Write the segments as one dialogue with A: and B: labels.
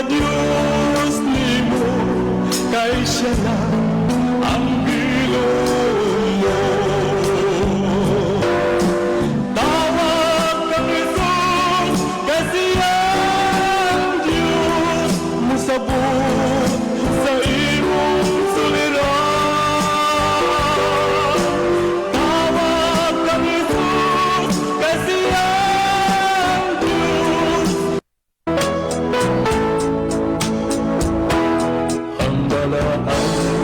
A: Dios nimo, kay siya lang ang Ginoo. Tawag kang Jesus, kasi ang Diyos musabot sa imong suliran. Tawag kang Jesus, kasi ang Diyos. Ang balaan.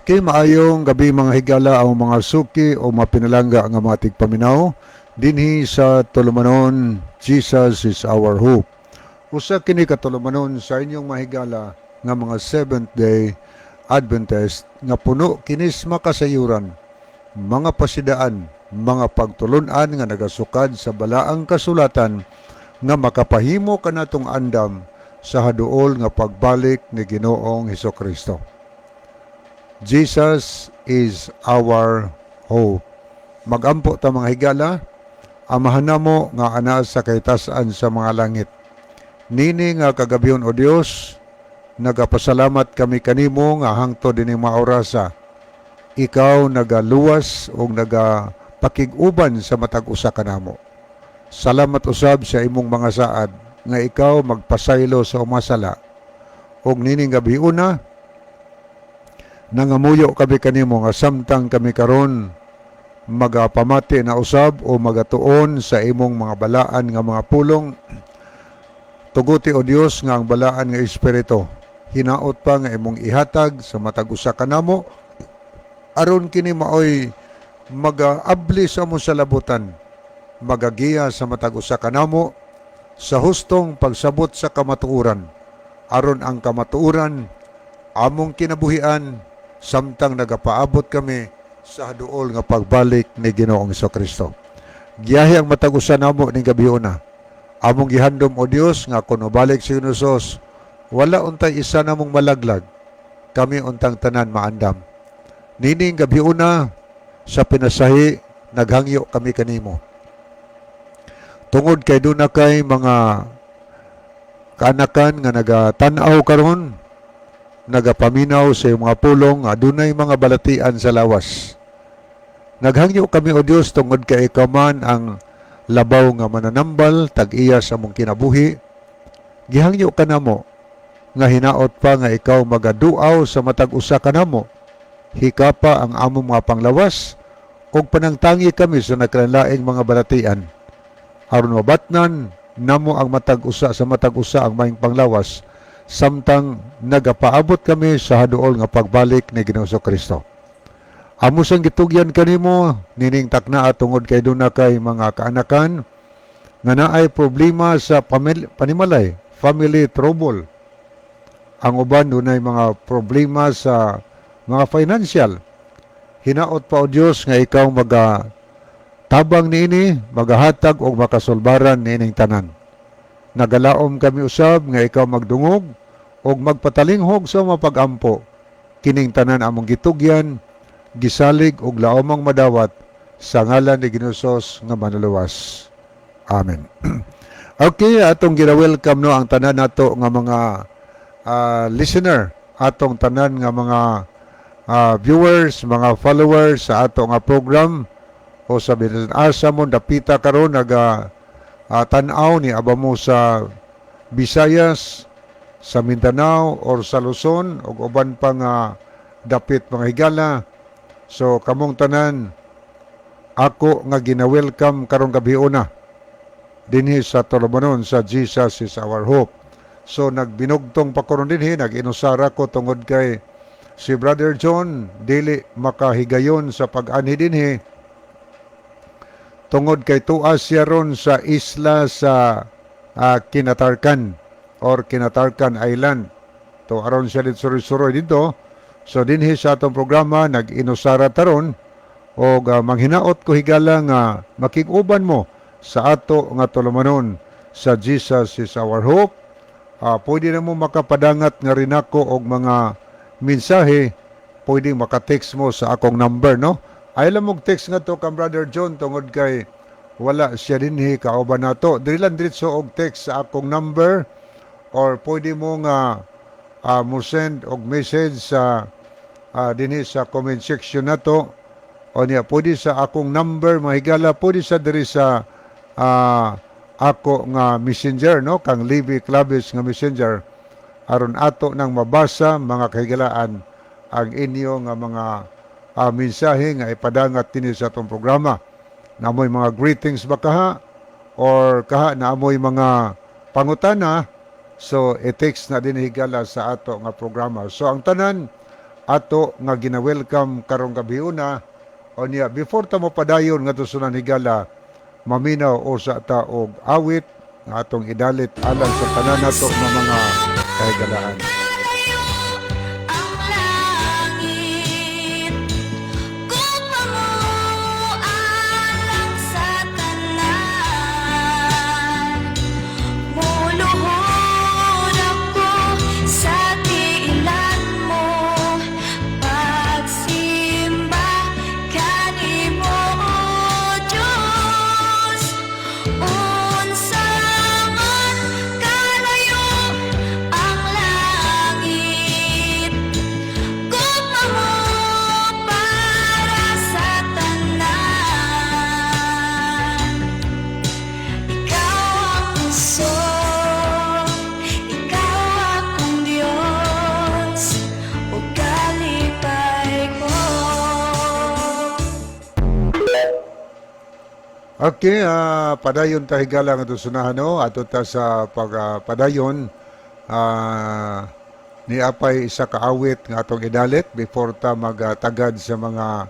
B: Okay, maayong gabi, mga higala, ang mga suki o mapinalangga nga mga tigpaminaw dinhi sa tulumanon Jesus is Our Hope. Usa kini ka tulumanon sa inyong mahigala nga mga Seventh Day Adventist nga puno kinis makasayuran, mga pasidaan, mga pagtulunan nga nagasukad sa balaang kasulatan nga makapahimo kanatong andam sa haduol nga pagbalik ni Ginoong Hesukristo. Jesus is our hope. Magampo ta, mga higala. Amahan namo nga ana sa kahitasan sa mga langit. Nini nga kagabihon, O Dios, nagapasalamat kami kanimo nga hangtod dinhi mga orasa. Ikaw nagaluwas o nagapakig-uban sa matag usa kanamo. Salamat usab sa imong mga saad nga ikaw magpasaylo sa umasala. Og nining gabiuna, nangamuyo kami kanimo nga samtang kami karon magapamati na usab o magatuon sa imong mga balaan nga mga pulong, tuguti, O Dios, nga ang balaan nga espiritu hinaot pa nga imong ihatag sa matag usa kanamo aron kini maoy magaabli sa among salabutan, magagiya sa matag usa kanamo sa hustong pagsabot sa kamatuoran, aron ang kamatuoran among kinabuhian samtang nagapaabot kami sa haduol nga pagbalik ni Ginoong Kristo. Giyahi ang matag usa namo ning gabiuna. Among gihandom, O Dios, nga kun mobalik si Jesus, wala untay isa namong malaglag. Kami untang tanan maandam. Nining gabiuna sa pinasahi, naghangyo kami kanimo. Tungod kay duna kay mga kaanakan nga nagatanaw karon, nagapaminaw sa iyong mga pulong, adunay mga balatian sa lawas. Naghangyo kami, O Dios, tungod kay ikaw man ang labaw nga mananambal, tag-iya sa among kinabuhi. Gihangyo ka namo nga hinaot pa nga ikaw magaduaw sa matag usa kanamo. Hikapa ang among mga panglawas ug panangtangi kami sa nagkalainlaing mga balatian. Aron mabatnan namo ang matag usa sa matag usa ang maayong panglawas samtang nagapaabot kami sa haduol nga pagbalik ni Ginoong Kristo. Amo sang gitugyan kanimo nining takna tungod kay duna kay mga kaanakan nga naay problema sa panimalay, family trouble. Ang uban dunay mga problema sa mga financial. Hinaot pa, O Dios, nga ikaw maga tabang niini, magahatag og makasulbaran niining tanan. Nagalaom kami usab nga ikaw magdungog og magpatalinghog sa mga pag-ampo. Kining tanan among gitugyan, gisalig og laomang madawat sa ngalan ni Ginoong nga manluluwas. Amen. Okay, atong gina-welcome, no, ang tanan nato nga mga listener, atong tanan nga mga viewers, mga followers sa ato nga program o sa bisan asa mo dapita karon naga tan-aw ni aba mo sa Visayas, sa Mindanao or sa Luzon ug uban pa nga dapit, mga higala. So kamong tanan ako nga gina-welcome karong gabiuna dinhi sa tulumanon sa Jesus is Our Hope. So nagbinugtong pa ko ron dinhi, nag-inusara ko tungod kay si Brother John dili makahigayon sa pag-anhi dinhi tungod kay tuas siya ron sa isla sa Kinatarkan or Kinatarkan Island. To aron siya dito suroy-suroy dito. So dinhi sa atong programa nag-inusara taron og manghinaot ko, higala, nga makig-uban mo sa ato nga tulumanon sa Jesus is Our Hope. Pwede na mo makapadangat nga rin ako og mga mensahe, pwede maka-text mo sa akong number, no? Ay lang mong text nga to kang Brother John tungod kay wala siya dinhi kauban nato. Dili lang diretso og text sa akong number or pwede mo nga mo send og message sa dinhi sa comment section nato o niya pwede sa akong number, mga higala, pwede sa diri sa ako nga messenger, no, kang Libby Clavis nga messenger, aron ato nang mabasa, mga kahigalaan, ang inyo nga mga mensahe nga ipadangat dinhi sa atong programa. Namoy mga greetings ba kaha or kaha naamoy mga pangutana, so i-text na din, higala, sa ato nga programa. So ang tanan Ato nga gina-welcome karong gabiuna. Unya, before ta mo padayon ngadto sa higala, maminaw usa ta og awit nga atong idalit alang sa tanan nato nga mga kahigalaan.
C: Kalayo ang langit, Gugma mo alang sa tanan. Muluhod ako sa tiilan mo, pagsimba kanimo, O Diyos. Unsa man kalayo ang langit, Gugma mo para sa tanan. Ikaw ang kusog, Ikaw akong Diyos, ug kalipay ko.
B: Okay, padayon ta, higala, nga sunahan, no? Ato ta sa pagpadayon ni apay isa ka awit nga atong idalit before ta magatagad sa mga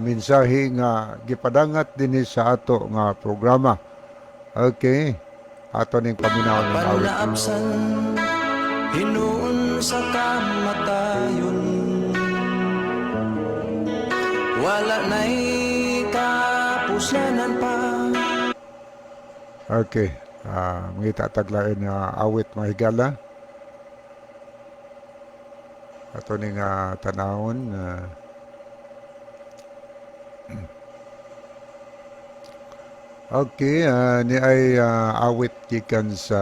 B: mensahe nga gipadangat dinhi sa ato nga programa. Okay. Ato ning paminawon ng awit.
A: Panlaabsan hinuon sa kamatayon, wala na'y kapuslanan pa.
B: Okay. Mangita tag lain nga awit, mga higala. Ato ning tanawon. Okay, ni ay awit gikan sa.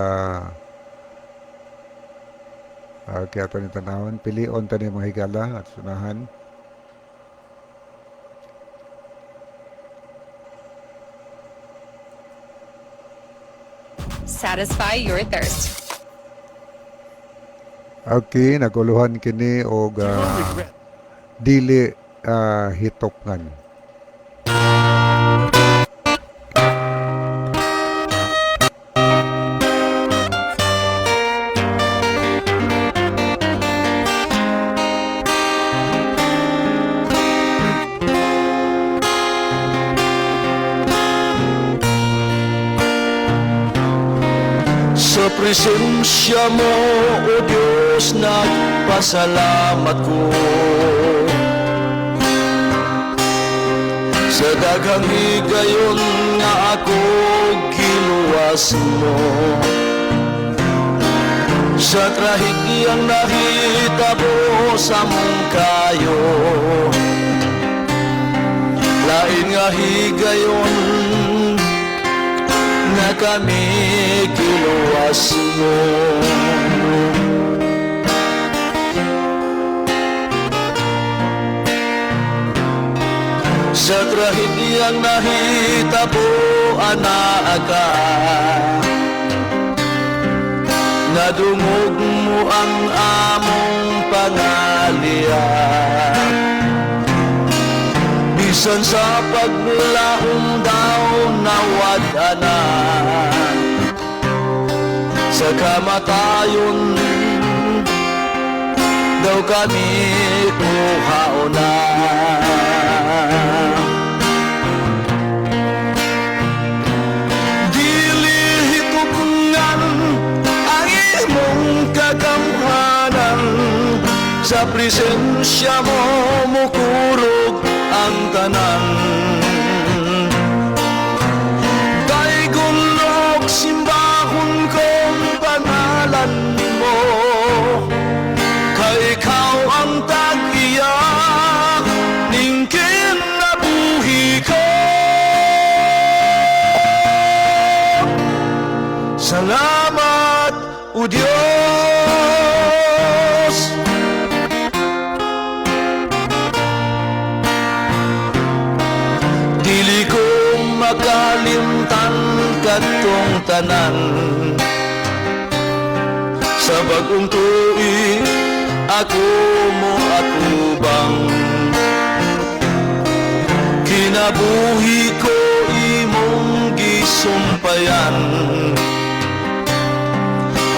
B: Okay, ato ning tanawon. Pilion ta ni, mga higala, at sunahan.
D: Satisfy your thirst.
B: Okay, naguluhan kini og dili hitokngan.
A: Sa presensya mo, O Diyos, nagpasalamat ko. Sa daghang higayon nga ako giluwas mo. Sa trahedyang nahitabo sa mong kayo, lain nga higayon na kami giluwas mo. Sa trahedyang nahitabo, anaa ka. Nadungog mo ang among pangaliya. Bisan sa paglaom daw nawad na, sa kamatayon daw kami kuhaon na. Dili hitokngan ang imong kagamhanan. Sa presensya mo mukurog ang tanan. Daygon ug simbahon kong pangalan mo, kay ikaw ang tag-iya ning kinabuhi ko. Salamat, O Diyos. Dili ko makalimtan kadtong tanan. Sa bagong tuig ako mo atubang. Kinabuhi ko imong gisumpayan.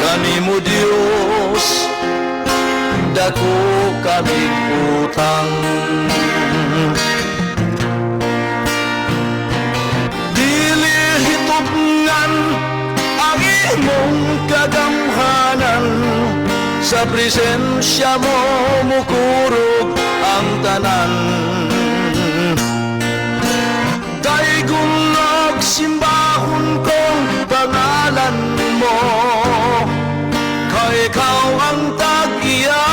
A: Kanimo, Diyos, Dako kaming utang. Dili hitubngan ang imong kagamhanan. Sa presensya mo mukurog ang tanan. Daygon og simbahon kong pangalan mo, kay ikaw ang tag-iya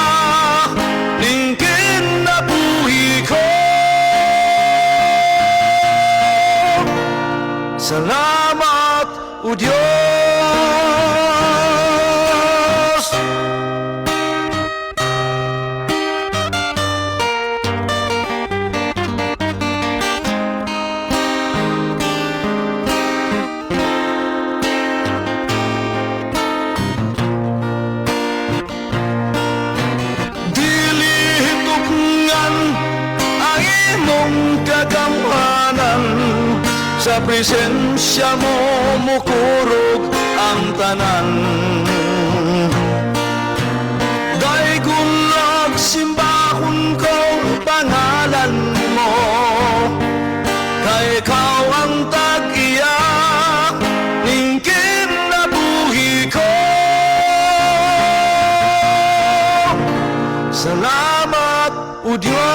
A: ning kinabuhi ko. Salamat, O Diyos. Dili hitubngan ang imong kagamhanan. Sa presensya mo mukurog ang tanan. Daygon og simbahon kong pangalan mo, kay ikaw ang tag-iya ning kinabuhi ko. Salamat, O Diyos.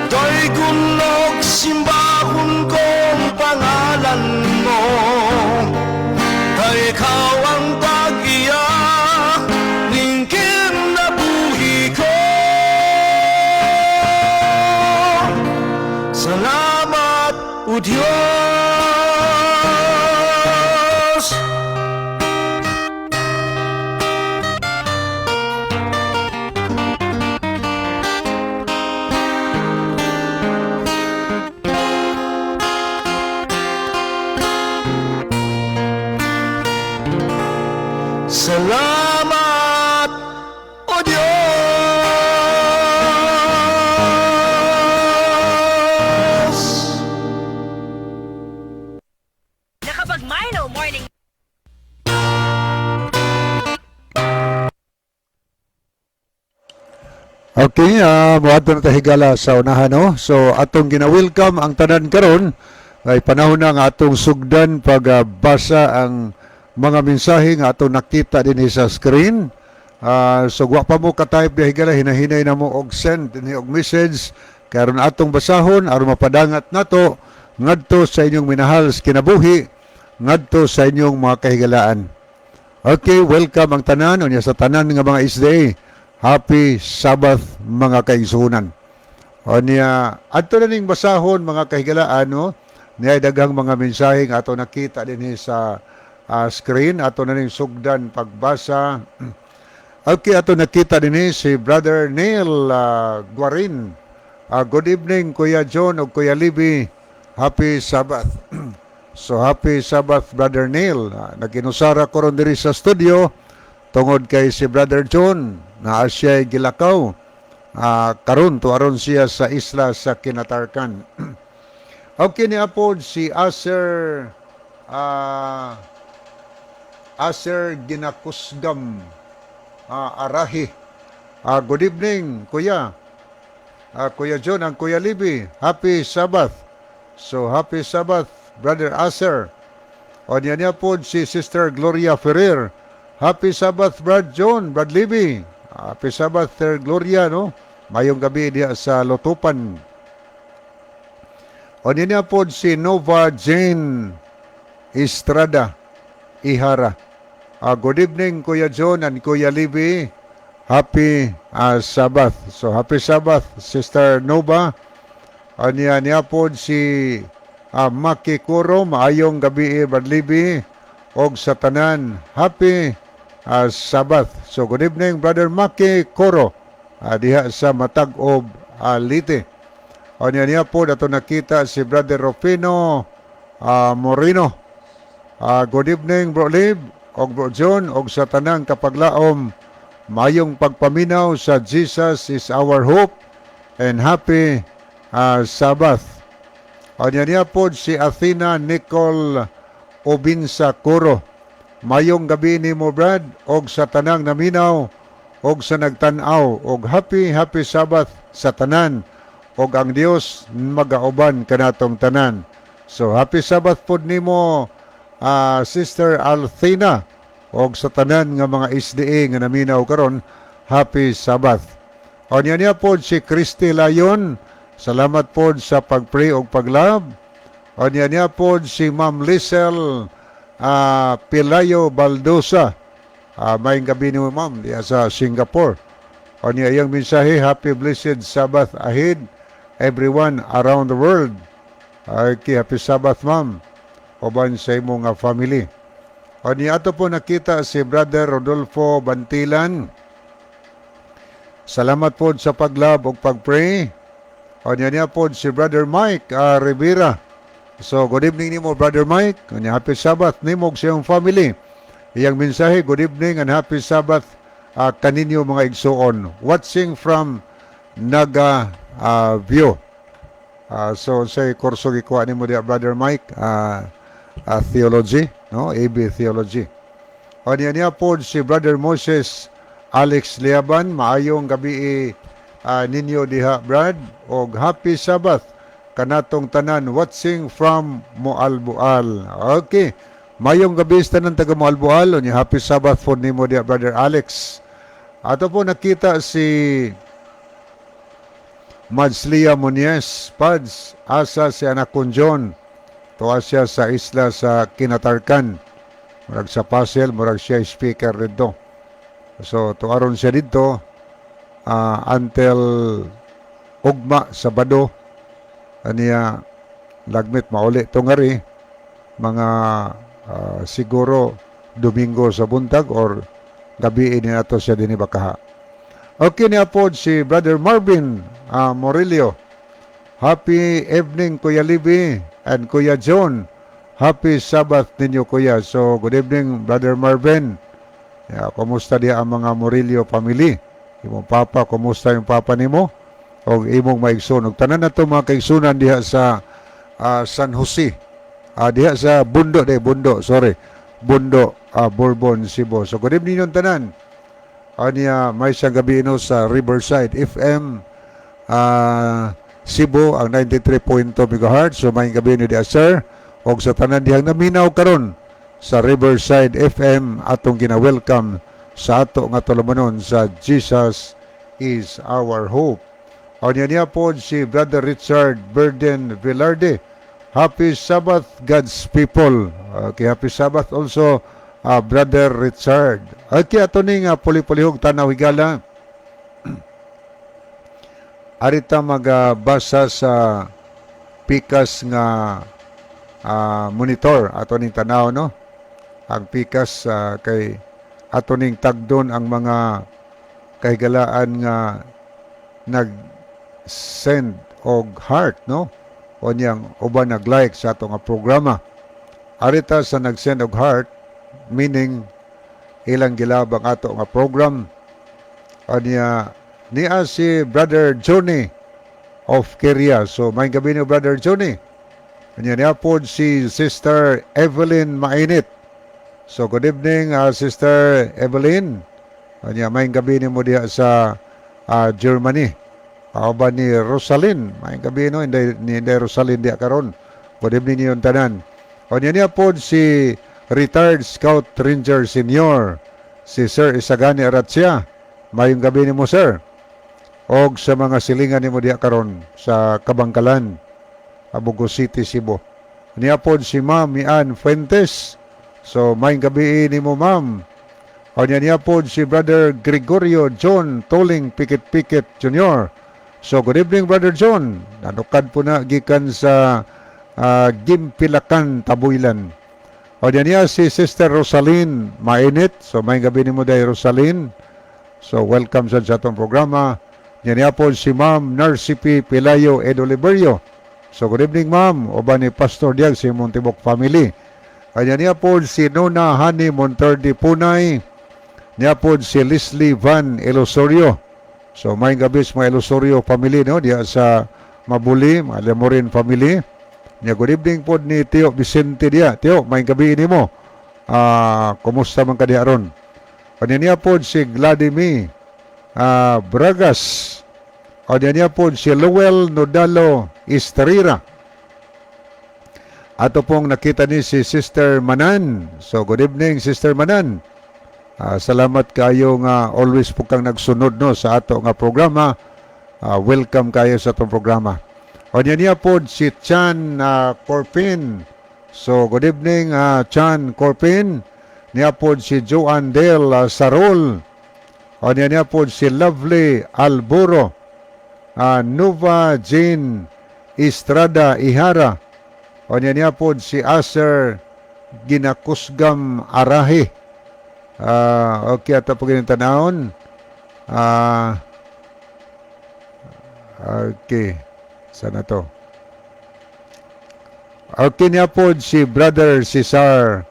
A: Daygon og simbahon kong pangalan mo, kay ikaw ang tag-iya ning kinabuhi ko. Salamat, O Diyos. Salamat, O Diyos.
E: Nakapag Milo Morning.
B: Okay, moadto na ta, higala, sa unahan, no. So atong gina-welcome ang tanan karon ay panahon na nga atong sugdan pagbasa ang mga mensahe nga atong nakita dinhi sa screen. So wa pa mo ka-type diha, higala, hinahinay na mo og send dinhi og message karon atong basahon aron mapadangat nato ngadto sa inyong minahal sa kinabuhi, ngadto sa inyong mga kahigalaan. Okay, welcome ang tanan unya sa tanan nga mga SDA. Happy Sabbath, mga kaigsuonan. Unya adto na ning basahon, mga kahigalaan, no. Niya daghang mga mensahe nga ato nakita dinhi sa screen, ato na ning sugdan pagbasa. Okay, ato nakita dinhi si Brother Neil Guarin. Good evening, Kuya John ug Kuya Libby. Happy Sabbath. So happy Sabbath, Brother Neil. Naginusara ko ron diri sa studio tungod kay si Brother John na siya gilakaw. Karon to aron siya sa isla sa Kinatarkan. Okay, ni apod si Aser Ginakusgam Arahi. Good evening, Kuya. Kuya John and Kuya Libby. Happy Sabbath. So happy Sabbath, Brother Aser. O niya niya po si Sister Gloria Ferrer. Happy Sabbath, Brad John, Brad Libby. Happy Sabbath, Sir Gloria, no? Mayong gabi diya sa Lotopan. O niya niya po si Nova Jane Estrada Ihara. Good evening, Kuya John and Kuya Libby. Happy Sabbath. So, happy Sabbath, Sister Nova. Anya niya po si Maki Kuro, maayong gabi, Brad Libby, og sa tanan. Happy Sabbath. So, good evening, Brother Maki Kuro, diha sa Matag-ob, Leyte. Anya niya po, dato nakita si Brother Rufino Moreno. Good evening, Bro Lib, og Bro John, og sa tanang kapaglaom, mayong pagpaminaw sa Jesus is our hope and happy Sabbath. Anya niya po si Athena Nicole Obinsa Coro. Mayong gabi nimo, Brad, og sa tanang naminaw og sa nagtan-aw, og happy happy Sabbath sa tanan og ang Dios magauban kanatong tanan. So happy Sabbath pod nimo, Sister Althena, og sa tanan nga mga SDA nga naminaw karon, happy Sabbath. O niya niya pod si Christy Layon. Salamat pod sa pag-pray og pag-love. O niya niya pod si Ma'am Lisel Pilayo Baldosa. Maayong gabi nimo, ma'am, diya sa Singapore. O niya iyang mensahe, "Happy blessed Sabbath ahead, everyone around the world." Okay, happy Sabbath, ma'am, uban sa imong nga family. O niya ato po nakita si Brother Rodolfo Bantilan. Salamat po sa pag-love ug pag-pray. O niya niya po si Brother Mike Rivera. So, good evening nimo, Brother Mike. O niya, happy Sabbath nimo ug sa iyong family. Iyang mensahe, "Good evening and happy Sabbath kaninyo mga igsuon. Watching from Naga View." So, say kurso gikuha nimo diya, Brother Mike, theology, no? AB Theology. O niya niya po si Brother Moses Alex Liaban, maayong gabi ninyo diha, Brad, og happy Sabbath kanatong tanan watching from Moalboal. Okay. Mayong gabi sa tanan taga Moalboal, unya happy Sabbath po nimo diha, Brother Alex. Ato po nakita si Madslia Muñez, Pads, asa si anak kong John. Tuwa siya sa isla sa Kinatarkan. Murag sa Pasel, murag siya speaker dito. So, tuaron siya dito until ugma, Sabado. Aniya, lagmit mauli tungari mga siguro Domingo sa buntag or gabi ini nato siya dinhi bakaha. Okay niya po si Brother Marvin Morillo. "Happy evening, Kuya Libby and Kuya John. Happy Sabbath ninyo, Kuya." So good evening, Brother Marvin. Yeah, kumusta diya ang mga Morillo family? Imong papa, kumusta yung papa nimo? O imong maigsoon. Ug tanan na to mga kaigsunan diha sa San Jose. Diha sa Bundo, de Bundo, sorry. Bundo, Bourbon, Cebu. So good evening yung tanan. Aniya may isang gabi no sa Riverside FM Cebu ang 93.2 MHz. So may gabi ni diha, sir. Og sa tanan dihang naminaw karon sa Riverside FM, atong gina-welcome sa ato nga tulumanon sa Jesus Is Our Hope. O niya niya po si Brother Richard Burden Velarde. "Happy Sabbath, God's people." Okay, happy Sabbath also, Brother Richard. Okay, ato ni nga puli-pulihog tanaw higala. Arita magabasa sa pikas nga monitor ato ning tanaw, no, ang pikas kay ato ning tagdon ang mga kahigalaan nga nag-send og heart, no, o niyang uban nag-like sa ato nga programa. Arita sa nag-send og heart, meaning ilang gi-love ang ato nga program. Aniya niya si Brother Johnny of Korea. So may gabi niyo, Brother Johnny. Aniya niya po si Sister Evelyn Mainit. So good evening, Sister Evelyn. Aniya may gabi nimo diha sa Germany. Kauban ni Rosalyn. May gabi no, hindi ni hindi Rosalyn diha karon. Good evening niyo tanan. O niya niya po si retired Scout Ranger Senior, si Sir Isagani Aratsia. Mayong gabi nimo, sir. Og sa mga silingan nimo diha karon sa Kabangkalan, Abugo City, Cebu. Niya po si Ma'am Mian Fuentes. So mayong gabi nimo, ma'am. O niya niya po si Brother Gregorio John Toling Pikit Pikit Jr. So good evening, Brother John. Nanukad po na gikan sa Gimpilakan, Tabuilan. O niya niya si Sister Rosaline Mainit. So may gabi nimo day, Rosaline. So welcome sa atong programa. Niya niya po si Ma'am Narcy P. Pelayo Edoliberio. So good evening, ma'am. Uban ni Pastor Diag si Montibok family. Kanya niya po si Nona Hani Monterde Punay. Niya po si Leslie Van Elosorio. So may gabi sa mga Elosorio family, no, diya sa Mabuli, mga Lemorin family. Niya good evening po ni Tio Vicente diya. Tio, may gabi nimo. Kumusta man ka diha ron? Kanya niya po si Vladimir Bragas. O niya po si Lowell Nodalo Estrera. Ato pong nakita ni si Sister Manan. So good evening, Sister Manan. Salamat kayo nga always po kang nagsunod, no, sa ato nga programa. Welcome kayo sa atong programa. O niya niya po si Chan Corpin. So good evening, Chan Corpin. Niya po si Joan Del Sarol. O niya niya po si Lovely Alburo. Nova Jane Estrada Ihara. O niya niya po si Aser Ginakusgam Arahi. Okay, ato po tanawon. Okay. Sana to? Okay niya po si Brother Cesar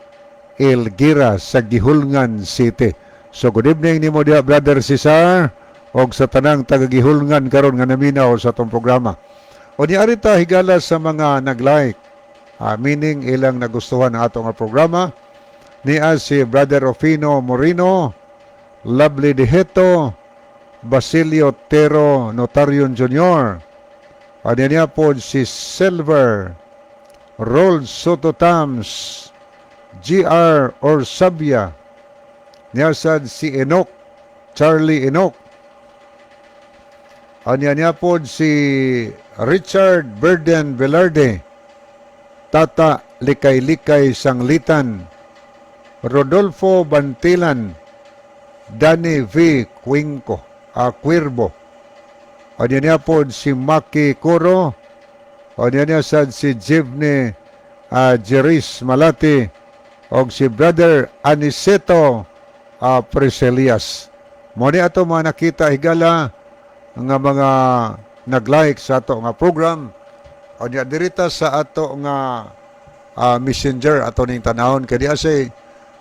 B: Elgira sa Guihulngan City. So good evening nimo diha, Brother Cesar, og sa tanang taga Guihulngan karon nga naminaw sa atong programa. O ni arita higala sa mga nag-like, meaning ilang nagustuhan ang atong nga programa. Niya si Brother Rufino Moreno, Lovely Diheto, Basilio Tero Notarion Jr. O niya po si Silver Roll Soto Tams, GR Orsabia, niya sad si Enoch, Charlie Enoch. Anya niya po si Richard Burden Velarde, Tata Likay-Likay Sanglitan, Rodolfo Bantilan, Danny V. Cuenco, Cuervo. Anya niya po si Maki Coro, anya niya sad si Jivne Jeris Malati, og si Brother Aniceto Preselias. Mo ni ato mga nakita higala nga mga nag-like sa ato nga program. O niya dirita sa ato nga messenger ato ning tanawon kay diha say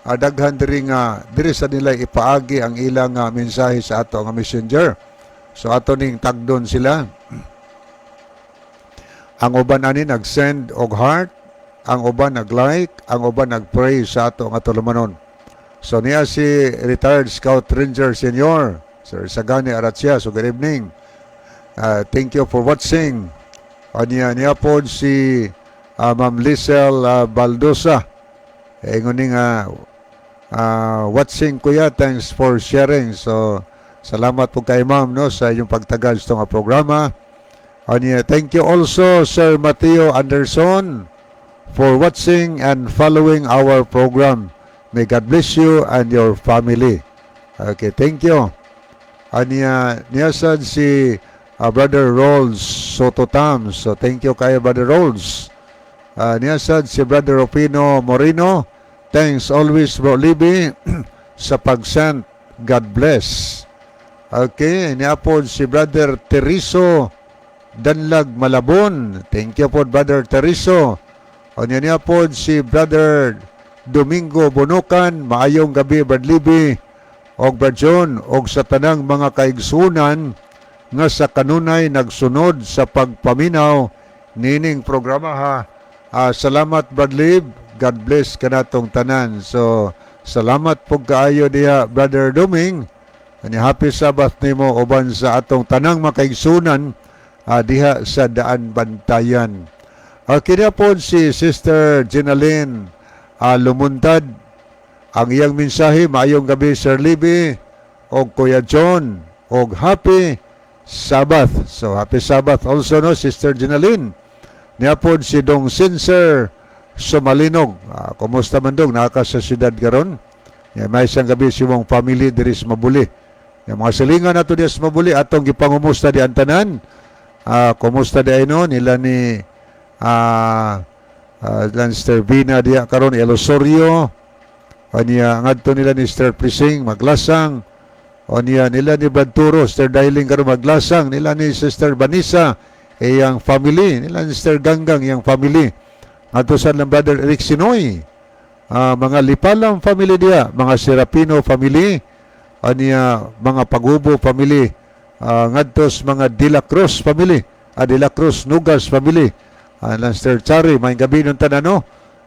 B: daghan diri nga diri sa nila ipaagi ang ilang mensahe sa ato nga messenger. So ato ning tagdon sila. Ang uban ani nag-send og heart, ang uban nag-like, ang uban nag-pray sa ato nga tulumanon. So niya si retired Scout Ranger Senior, Sir Sagani Aratsia. So good evening. Thank you for watching. Niya niya po si Ma'am Lisel Baldosa. Eh, nguning watching, kuya, thanks for sharing. So salamat po kay ma'am, no, sa inyong pagtagal sa nga programa. Niya, thank you also, Sir Mateo Anderson, for watching and following our program. May God bless you and your family. Okay, thank you. Aniya, niya sad si Brother Rolls Soto Tam. So thank you kayo, Brother Rolls. Niya sad si Brother Rufino Moreno. Thanks always, Bro Libby, sa pag-send. God bless. Okay, niya po si Brother Teriso Danlag Malabon. Thank you po, Brother Teriso. O niya niya po si Brother Domingo Bonukan. Maayong gabi, Brad Libby og Brad John og sa tanang mga kaigsunan nga sa kanunay nagsunod sa pagpaminaw nining programa ha. Salamat, Brad Lib. God bless kanatong tanan. So salamat po kaayo diha, Brother Doming. Ani happy Sabbath nimo uban sa atong tanang makaigsunan diha sa Daan Bantayan. Kini po si Sister Ginaline Lumuntad. Ang iyang mensahe, "Maayong gabi, Sir Libby og Kuya John og happy Sabbath." So happy Sabbath also, no, Sister Ginaline. Niya po si Dong Sinser Sumalinog. Kumusta man, dong? Naa ka sa syudad karon? Ya, may isang gabi si mong family diri sa Mabuli. Ya, mga silingan nato diya sa Mabuli atong gipangumusta di antanan. Kumusta di ay, no, nila ni Lanster Vina diya karon El Osorio. Aniya ngadto nila ni Sir Prising Maglasang. O niya nila ni Brad Turo, Sister Dailing karon Maglasang, nila ni Sister Vanessa iyang family, nila ni Sister Ganggang iyang family. Ngadto sa lang Brother Eric Sinoy. Mga Lipalam family diya, mga Serapino family, aniya mga Pagubo family, ngadto sa mga De La Cruz family, De La Cruz Nugas family, Sister Chari, may gabi nung tanan, no?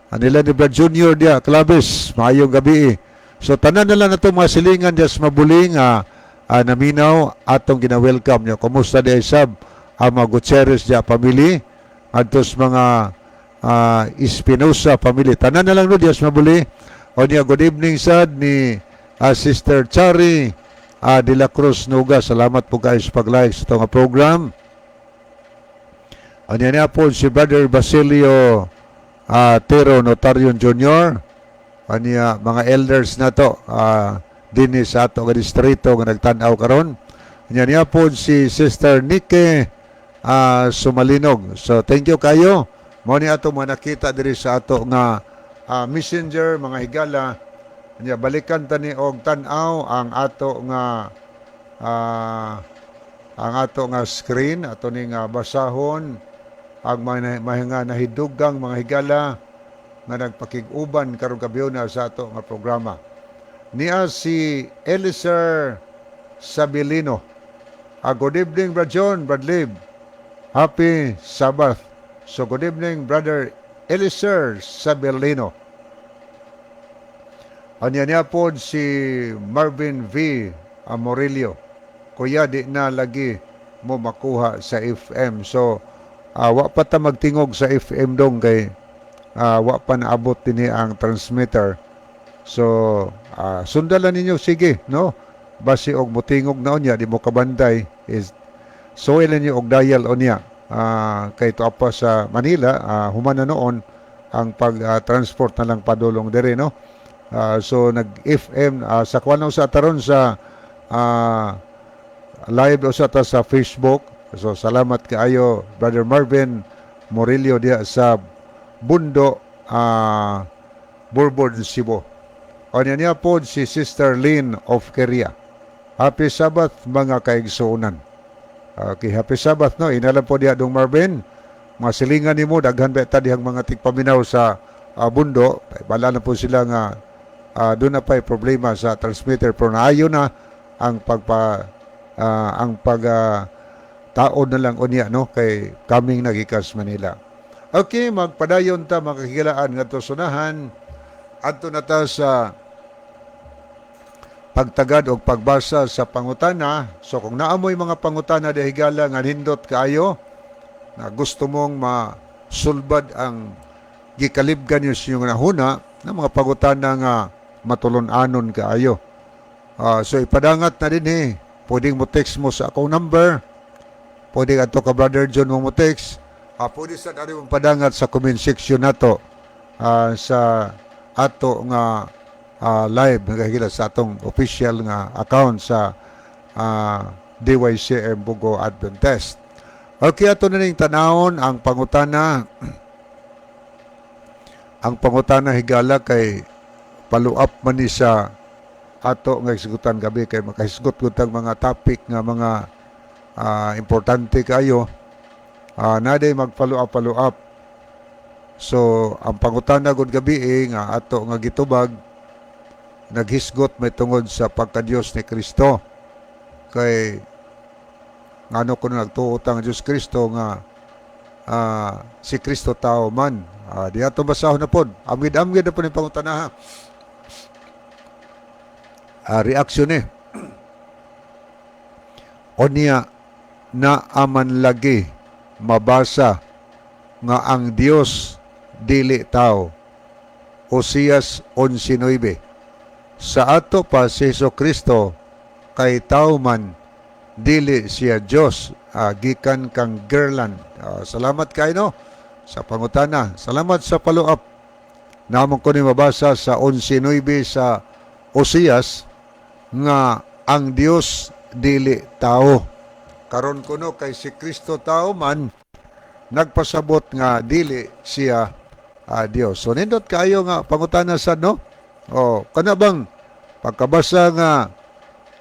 B: Anila ni Brad Junior dia, Claves, maayong gabi. So tanan na lang nato mga silingan diya sa Mabuli nga naminaw atong gina-welcome niyo. Kumusta diay sab ang mga Gutierrez diya family adtos mga Espinosa family. Tanan na lang no diya sa Mabuli. O niya, good evening sad ni Sister Chari de la Cruz Nuga. Salamat po kayo sa pag-like sa itong program. Ano niya po si Brother Basilio Tero Notarion Jr. Aniya mga elders na to dinhi sa ato nga distrito nga nagtan-aw karon. Anya niya po si Sister Nike Sumalinog. So thank you kayo. Mao ni ato mga nakita diri sa ato nga messenger, mga higala. Anya balikan ta ni og tan-aw ang ato nga screen ato ning basahon ang mga mga nahidugang mga higala nga nagpakig-uban karong gabi na sa ato nga programa. Niya si Eliser Sabilino. Good evening, Brad John, Brad Lib. Happy Sabbath. So good evening, Brother Eliser Sabilino. Anya niya po si Marvin V. Amorillo. Kuya, di na lagi mo makuha sa FM. So, wa pa ta magtingog sa FM dong kay wa pa naabot dinhi ang transmitter. So, sundalan ninyo sige, no? Basi og motingog na unya, di mo kabantay is so ninyo og dial unya. Kay tuwa pa sa Manila, human na noon ang pag-transport na lang padulong diri, no? So nag FM sa kuan sa taron sa live usa ta sa Facebook. So salamat kaayo, Brother Marvin Morillo diha sa Bundo, Bourbon, Cebu. O niya niya po si Sister Lynn of Korea. Happy Sabbath, mga kaigsuonan. Okay, happy Sabbath, no. Inalam po diha dong Marvin. Mga silingan nimo, daghan ba ta dihang mga tigpaminaw sa Bundo. Bala na po sila nga doon na pa'y problema sa transmitter pero naayo na ang pagpa ang pag taod na lang unya, no, kay kaming nagikas Manila. Okay, magpadayon ta, mga kahigalaan, ngadto sunahan adto na ta sa pagtagad og pagbasa sa pangutana. So kung naamoy mga pangutana di higala nga nindot kaayo na gusto mong masulbad ang gikalibgan niyo sa inyong nahuna na mga pangutana nga matulon-anon kaayo. So ipadangat na din eh. Pwedeng mo text mo sa akong number. Pwede ato ka Brother John mo mo text. Pwede sa ari mong padangat sa comment section nato sa ato nga live nga sa atong official nga account sa DYCM Bogo Adventist. Okay, ato na ning tanawon ang pangutana. Ang pangutana, higala, kay follow up man ni sa ato nga hisgutan gabi kay makahisgot gud tang mga topic nga mga importante kayo na mag follow up, follow up. So ang pangutana gud gabi eh, nga ato nga gitubag, naghisgot may tungod sa pagka-Dios ni Kristo kay ngano kuno nagtuo ta nga Diyos Kristo nga si Kristo tao man. Di ato basahon na pod. Amgid-amgid na pod ni pangutana ha. Reaksyon eh. Onya naaman lagi mabasa nga ang Dios dili tao. Osias 11:9. Sa ato pa si Hesus Kristo kay tao man, dili siya Dios. Gikan kang Gerland. Salamat kay no sa pangutana. Salamat sa follow up. Namon ko ni mabasa sa 11:9 sa Osias nga ang Dios dili tao. Karon kuno kay si Kristo tao man, nagpasabot nga dili siya Dios. So nindot kayo nga pangutana sa, no? O kana bang pagkabasa nga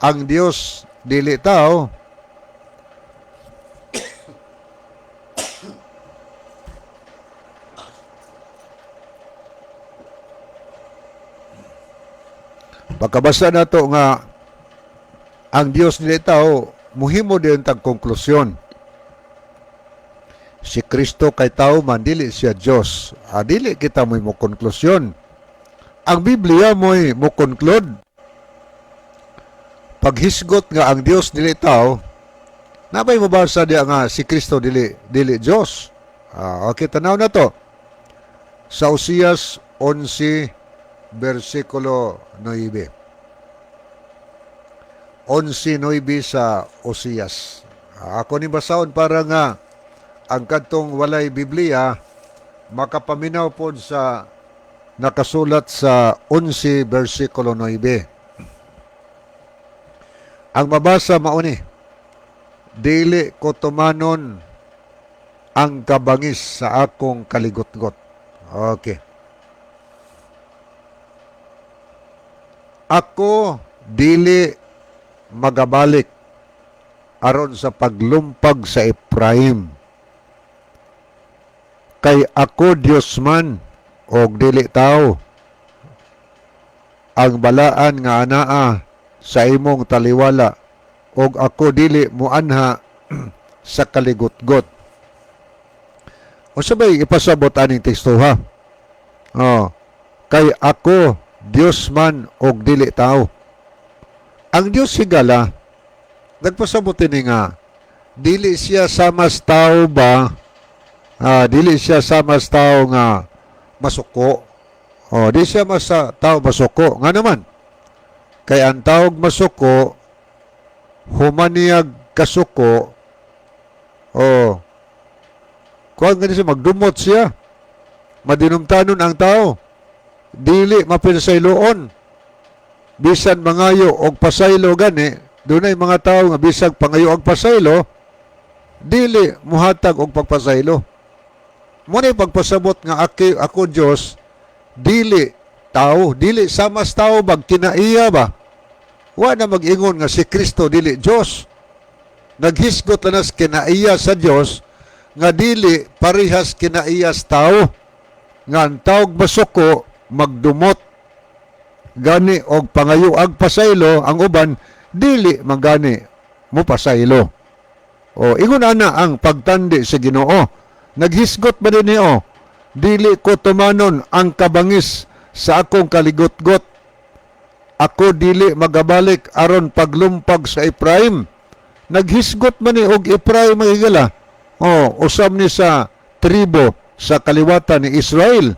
B: ang Dios dili tao, pagkabasa nato nga ang Dios dili tao, muhimo din tag konklusyon. Si Kristo kay tao man, dili siya Dios. Ah, dili kita mo'y mo konklusyon. Ang Biblia mo'y mo conclude. Paghisgot nga ang Dios dili tao, nabay mabasa diya nga si Kristo dili dili Dios? Ah, okay, tanaw na to. Sa Osias 11 versikulo 9. 11:9 sa Osias. Ah, ako ni basahon para nga ang kadtong walay Biblia makapaminaw pod sa nakasulat sa 11 versikulo 9. Ang mabasa mauni: "Dili ko tumanon ang kabangis sa akong kaligotgot." Okay. "Ako dili magabalik aron sa paglumpag sa Ephraim. Kay ako Dios man og dili tao. Ang balaan nga anaa sa imong taliwala, og ako dili muanha sa kaligotgot." O sabay ipasabot aning teksto, ha? Oh, kay ako Dios man og dili tao. Ang Dios, higala, nagpasabot ini nga dili siya samas tao ba? Ah, dili siya samas tao nga masuko. Oh, di siya mas sa tao masuko. Nga naman, kay ang tawag masuko, humaniyag kasuko, oh, kuan gani siya, magdumot siya. Madinumtanon ang tao. Dili mapinsayloon. Bisan mangayo og pasaylo gani, dunay mga tao nga bisag pangayo og pasaylo, dili muhatag og pagpasaylo. Mo ni pagpasabot nga aki, ako Dios, dili tao, dili samas tao bag kinaiya ba. Wa na mag-ingon nga si Kristo dili Dios. Naghisgot na nas kinaiya sa Dios nga dili parehas kinaiya sa tao. Nga ang tawag masuko, magdumot gani og pangayo ag pasaylo ang uban, dili magani mo pasaylo. O ingon ana ang pagtandi sa Ginoo. Naghisgot ba din niyo? "Dili ko tumanon ang kabangis sa akong kaligotgot. Ako dili magabalik aron paglumpag sa Ephraim." Naghisgot man ni og Ephraim, mga higala. O, usab ni sa tribo sa kaliwatan ni Israel.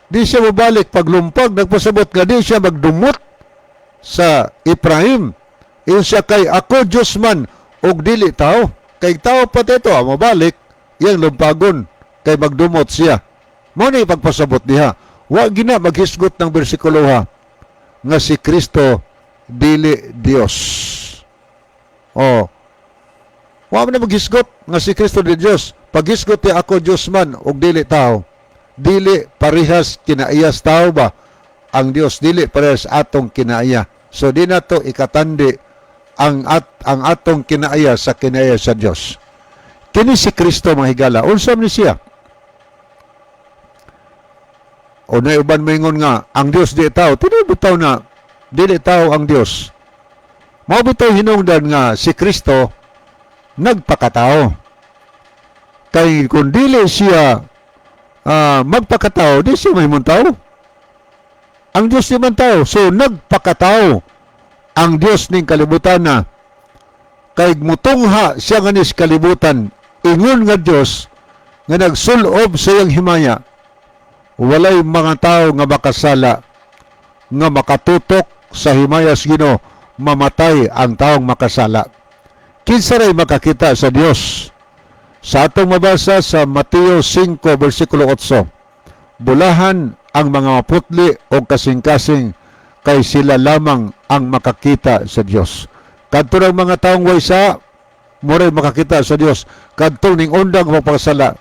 B: Di siya mabalik paglumpag, nagpasabot nga di siya magdumot sa Ephraim. Ingon siya kay ako Diyos man og dili tao. Kay tao pa ito, mabalik, iyang lumpagon kay magdumot siya. Mo ni pagpasabot diha. Wa gina maghisgot ng bersikulo, ha, nga si Kristo dili Dios. Oh. Wa man na maghisgot nga si Kristo dili Dios. Paghisgot niya ako Dios man og dili tao. Dili parehas kinaiyas tao ba? Ang Dios dili parehas atong kinaiya. So di na to ikatandi ang atong kinaiya sa kinaiya sa Dios. Kini si Kristo, mga higala, unsa man ni siya? O na uban moingon nga ang Dios di tao, tinuod bitaw na dili tao ang Dios. Mao bitaw hinungdan nga si Kristo nagpakatao. Kay kung dili siya magpakatao, di siya mahimong tao. Ang Diyos di man tao. So, nagpakatao ang Diyos ning kalibutan na kay mutungha siya nga nis kalibutan, ingon nga Diyos nga nagsulob sa iyang himaya, walay mga tao nga makasala nga makatutok sa himaya sa Ginoo. Mamatay ang taong makasala. Kinsa ray makakita sa Dios? Sa atong mabasa sa Mateo 5 versikulo 8, "Bulahan ang mga maputli o kasing-kasing, kay sila lamang ang makakita sa Dios." Kadto ng mga taong way sa muray makakita sa Dios, kadto ning undang mapasala.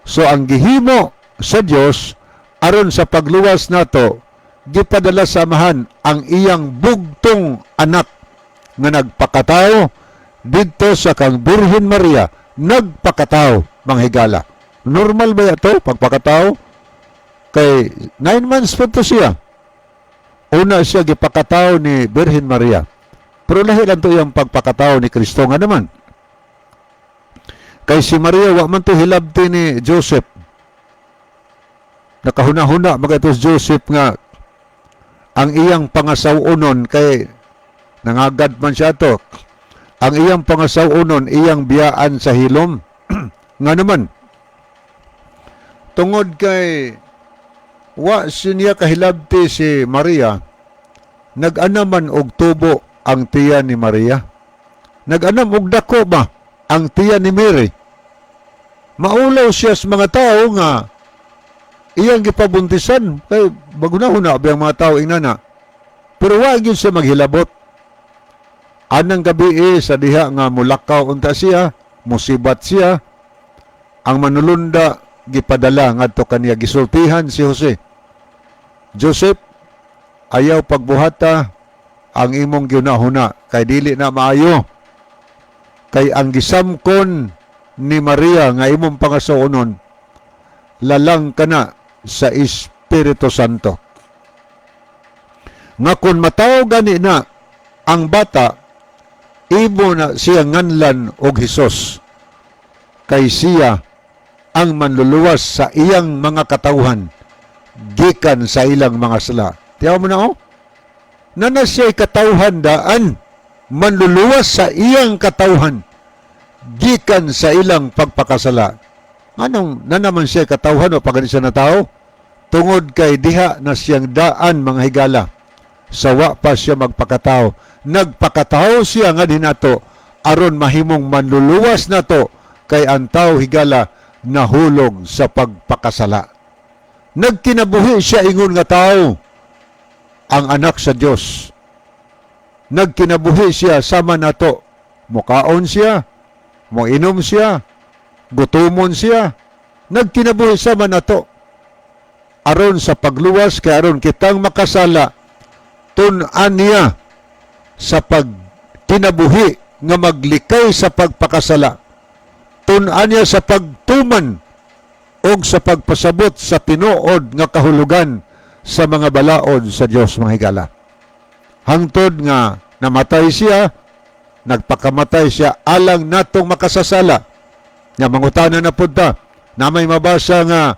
B: So ang gihimo sa Dios aron sa pagluwas nato, gipadala sa Amahan ang iyang bugtong anak nga nagpakatao didto sa kang Birhen Maria. Nagpakatao, mga higala. Normal ba ito pagpakatao? Kay 9 months pa to siya. Una siya gipakatao ni Birhen Maria, pero lahi lang to iyang pagpakatao ni Kristo. Nga naman, Kay si Maria wa man to hilabti ni Joseph. Nakahuna-huna mga si Joseph nga ang iyang pangasaw-onon, kay nangagad man siya to. Ang iyang pangasaw-onon iyang biyaan sa hilom. Nga naman, tungod kay wa siya kahilabti si Maria, nag-anaman og tubo ang tiyan ni Maria. Nag-anam og dako ba ang tiyan ni Mary. Maulaw siya sa mga tao nga iyang gipabuntisan, kay maghuna-huna ba ang mga tao ingana. Pero wa gyud siya maghilabot. Anang gabi eh, sa diha nga mulakaw unta siya, musibat siya, ang manulunda gipadala ngadto kaniya, gisultihan si Jose. "Joseph, ayaw pagbuhata ang imong gihuna-huna kay dili na maayo. Kay ang gisamkon ni Maria nga imong pangasawonon, lalang kana sa Espiritu Santo. Nga kung matawo gani na ang bata, imo na siya nganlan og Hesus. Kay siya ang manluluwas sa iyang mga katawhan gikan sa ilang mga sala." Tiyaw mo na oh. Nana siya'y katawhan daan, manluluwas sa iyang katawhan gikan sa ilang pagpakasala. Anong nanaman siya katawhan o pagani siya na tao? Tungod kay diha na siyang daan, mga higala. Sawa pa siya magpakatao. Nagpakatao siya nga nato aron mahimong manluluwas nato, kay ang tao, higala, nahulog sa pagpakasala. Nagkinabuhi siya ingon nga tao, ang anak sa Dios. Nagkinabuhi siya sama nato. Mukaon siya, moinom siya, gutumon siya. Nagkinabuhi sama nato. Aron sa pagluwas, kay aron kitang makasala, tun-an niya sa pagkinabuhi nga maglikay sa pagpakasala. Tun-an niya sa pagtuman og sa pagpasabot sa tinuod nga kahulugan sa mga balaod sa Dios, mga higala. Hangtod nga namatay siya, nagpakamatay siya alang natong makasasala. Nga mangutana na pud ta, na may mabasa nga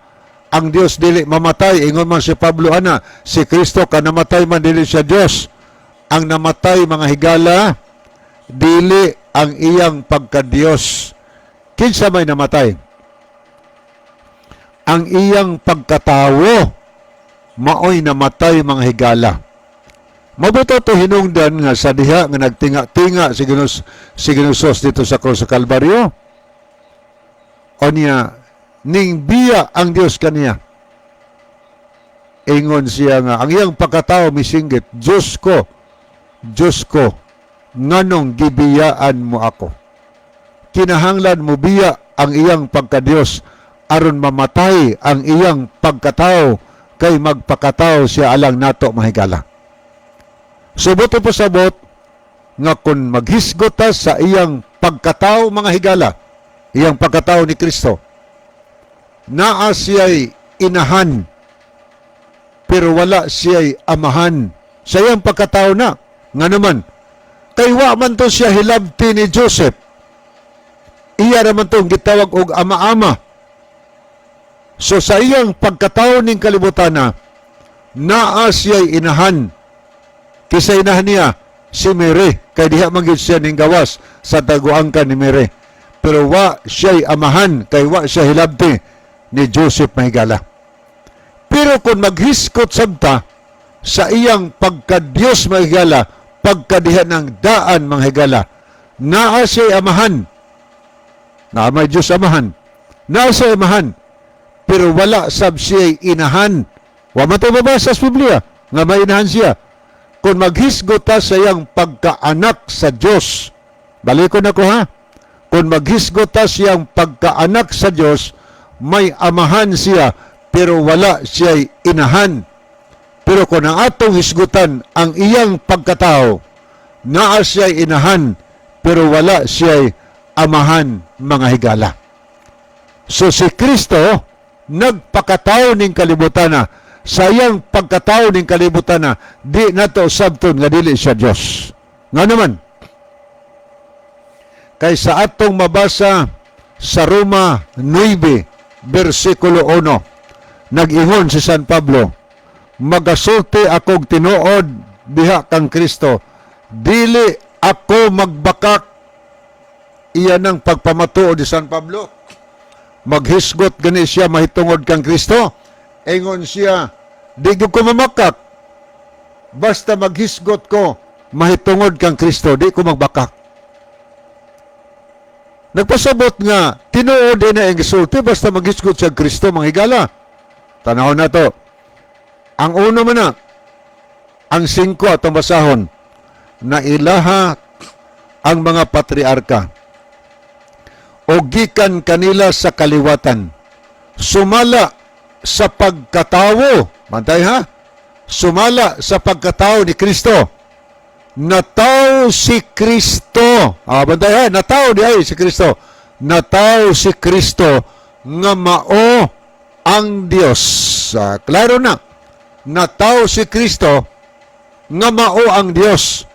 B: ang Dios dili mamatay, ingon man si Pablo ana, si Kristo kanamatay man, dili siya Dios. Ang namatay, mga higala, dili ang iyang pagka-Dios. Kinsa may namatay? Ang iyang pagkatawo maoy namatay, mga higala. Mabuto to hinungdan nga sa diha nga nagtinga-tinga si Ginoong dito sa krus sa Kalbaryo. O niya, ning biya ang Dios kaniya. Ingon siya nga, ang iyang pagkatao misinggit, "Diyos ko, Diyos ko, nganong gibiyaan mo ako?" Kinahanglan mo biya ang iyang pagkadiyos aron mamatay ang iyang pagkatao, kay magpakatao siya alang nato, mahigala. Subot pasabot nga kung maghisgot ta sa iyang pagkatao, mga higala, iyang pagkatao ni Kristo, naa siya'y inahan, pero wala siya'y amahan. Sa iyang pagkatao na, nga naman, kay wa man to siya hilabti ni Joseph. Iya naman tong gitawag og ama-ama. So sa iyang pagkatao ning kalibutan na, naa siya'y inahan. Kisa inahan niya? Si Mary. Kay diha man gyud siya ning gawas sa taguangkan ni Mary. Pero wa siya'y amahan, kay wa siya hilabti ni Joseph, mahigala. Pero kung maghiskot sabta sa iyang pagka-Diyos, mahigala, pagkadiha ng daan, mga higala, naa siya'y amahan. Naa may Diyos amahan. Naa siya'y amahan. Pero wala sab siya'y inahan. Wa man to mabasa sa Biblia nga may inahan siya. Kung maghisgot ta sa iyang pagkaanak sa Diyos, balikon ako ha, kung maghisgot ta siyang pagkaanak sa Diyos, may amahan siya, pero wala siya'y inahan. Pero kung ang atong hisgutan ang iyang pagkatao, naa siya'y inahan, pero wala siya'y amahan, mga higala. So si Kristo, nagpakatao ning kalibutan na, sa iyang pagkatao ning kalibutan na, di nato sabton nga dili siya Dios. Nga naman, kay sa atong mabasa sa Sa Roma 9, versikulo 1, nag-ingon si San Pablo, "Magasulti akong tinuod diha kang Kristo, dili ako magbakak." Iyan ang pagpamatuod ni San Pablo. Maghisgot gani siya mahitungod kang Kristo. Ingon siya, "Di gyud ko mamakak. Basta maghisgot ko mahitungod kang Kristo, di ko magbakak." Nagpasabot nga, tinuod din na ang gisulti basta maghisgot siya Kristo, mga higala. Tanaw na to. Ang uno man na, ang singko atong basahon, na ilaha ang mga patriarka o gikan kanila sa kaliwatan sumala sa pagkatawo. Bantay ha, sumala sa pagkatao ni Kristo, nataw si Kristo. Ah, bantay ha, nataw di ay si Kristo, nataw si Kristo nga mao ang Dios. Ah, klaro na, nataw si Kristo nga mao ang Dios.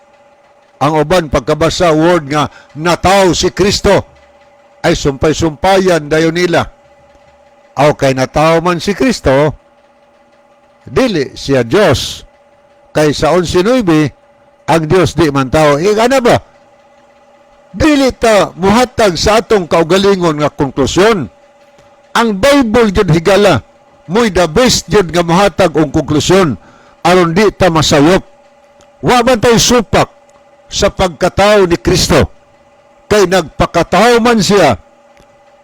B: Ang uban, pagkabasa word nga nataw si Kristo, ay sumpay-sumpayan dayon nila. Aw kay nataw man si Kristo, dili siya Diyos. Kay sa 11:9, ang Diyos di man tao. Eh, ano ba? Dili ta muhatag sa atong kaugalingon nga konklusyon. Ang Bible jud, higala, mo'y the best jud nga muhatag og konklusyon aron di ta masayop. Wa man tay supak sa pagkatao ni Kristo. Kay nagpakatao man siya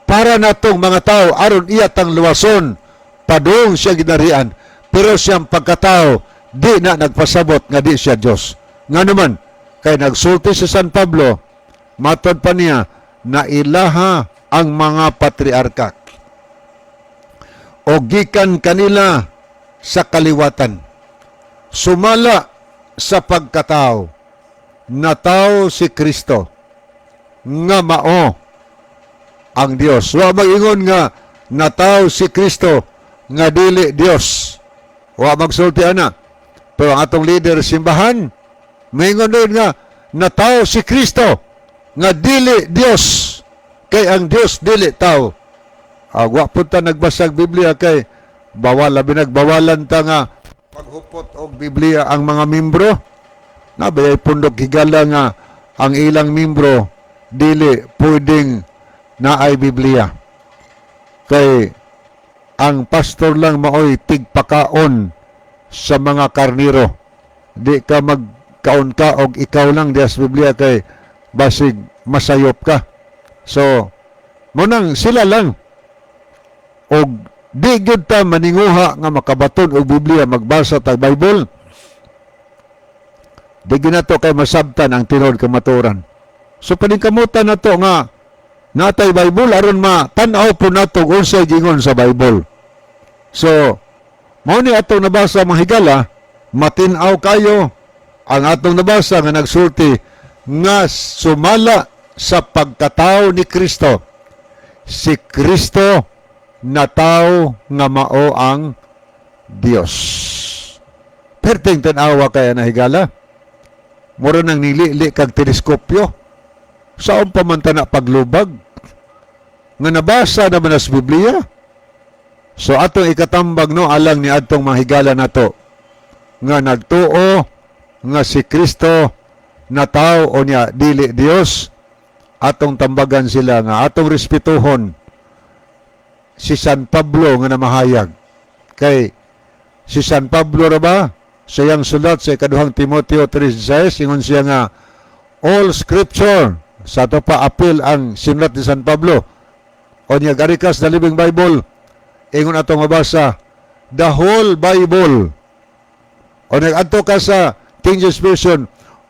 B: para natong mga tao aron iya tang luwason padung siya ginarian, pero siyang pagkatao di na nagpasabot nga di siya Dios. Nga naman kay nagsulti si San Pablo, matod pa niya na ilaha ang mga patriarka o gikan kanila sa kaliwatan sumala sa pagkatao, nataw si Kristo nga mao ang Dios. Wa mag-ingon nga nataw si Kristo nga dili Dios. Wa magsulti ana. Pero ang atong leader simbahan maingon din nga nataw si Kristo nga dili Dios, kay ang Dios dili tao. Ah, wa pud ta nagbasag Biblia kay bawal, labi nagbawalan ta nga paghupot og Biblia ang mga membro. Na bayay pundok, higala, nga ang ilang membro dili pwedeng naay Biblia. Kay ang pastor lang maoy tigpakaon sa mga karniro. Di ka magkaon ka og ikaw lang dias Biblia kay basig masayop ka. So, munang sila lang og di gyud ta maninguha nga makabaton og Biblia, magbasa tag Bible. Di gyud nato kay masabtan ang tinuod kamatuoran. So paningkamutan nato nga natay Bible aron ma tan-aw po nato kung unsay gingon sa Bible. So mao ni atong nabasa, mga higala, matin-aw kayo ang atong nabasa nga nagsulti nga sumala sa pagkatao ni Kristo, si Kristo nataw nga mao ang Dios. Perting tan-awa kaya na, higala. Mura nang nilili kag teleskopyo. Saon pa man ta na paglubag? Nga nabasa naman sa Biblia. So atong ikatambag, no, alang ni adtong mga higala nato nga nagtuo nga si Kristo nataw o niya dili Dios, atong tambagan sila nga atong respetuhon si San Pablo nga namahayag. Kay si San Pablo ra ba sa iyang sulat sa ikaduhang Timoteo 3:16, ingon siya nga all scripture, sa ato pa apil ang sinulat ni San Pablo o niya Garikas the Living Bible, ingon atong mabasa the whole Bible, o nag-adto ka sa King James Version,